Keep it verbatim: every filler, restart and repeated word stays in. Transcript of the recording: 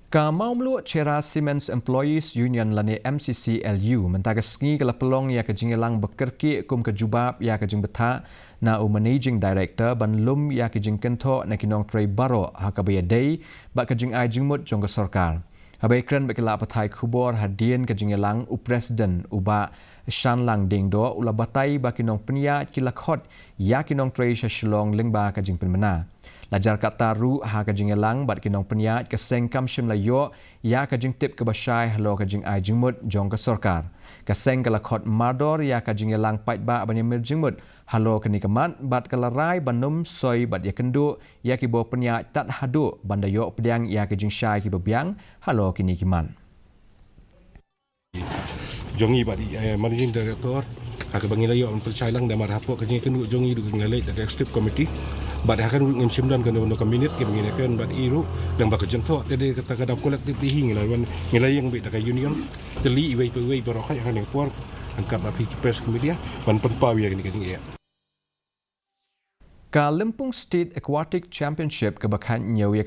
Ka Mawmluh Cherra Cements Employees Union lane M C C L U mynta ka sngi ka la pynlong ïa ka jingïalang ba kyrkieh kum ka jubab ïa ka jingbthah na u Managing Director ban lum ïa ka jingkynthoh na ki nongtrei baroh ha kaba ïadei bad ka jingai jingmut jong ka sorkar. Haba ïakren bad ki lad pathai khubor hadien ka jingïalang, u President u Bah Shanlang Diengdoh u la batai ba ki nongpynïaid ki la khot ïa ki nongtrei sha Shillong lyngba ka jingpynbna. La jar katta ruh ha ka jingïalang bad ki nongpynïaid, ka seng kam shym la ïoh ïa ka jingtip kaba shai halor ka jingai jingmut jong ka sorkar. Ka seng ka la khot mardor ïa ka jingïalang paidbah ban ïamir jingmut halor kane ka mat bad ka la rai ban ym soi bad ïakynduh ïa ki bapynïaid tad haduh ban da ïoh pdiang ïa ki jingshai kiba biang halor kine ki mat. Jong ngi bad i, eh, Managing Director, ha kaba ngi la ïoh ban pynshai lang da mar hapoh ka jingkynduh jong ngi ruh ngi la leit da ka executive committee. Bad ha kane ruh ngim shym don kano kano ka minute kaba ngi la kren bad i ruh, dang ba ka jingthoh te dei kata ka dap collective te hi ngi la wan ngi la ïeng beit da ka union. Te lei iwei pa iwei baroh ha kane ka por, hangkat ba phi ki press media ban pynpaw ïa kane ka jingeh. Ka Lympung State Aquatic Championship kaba khathynñiew ïa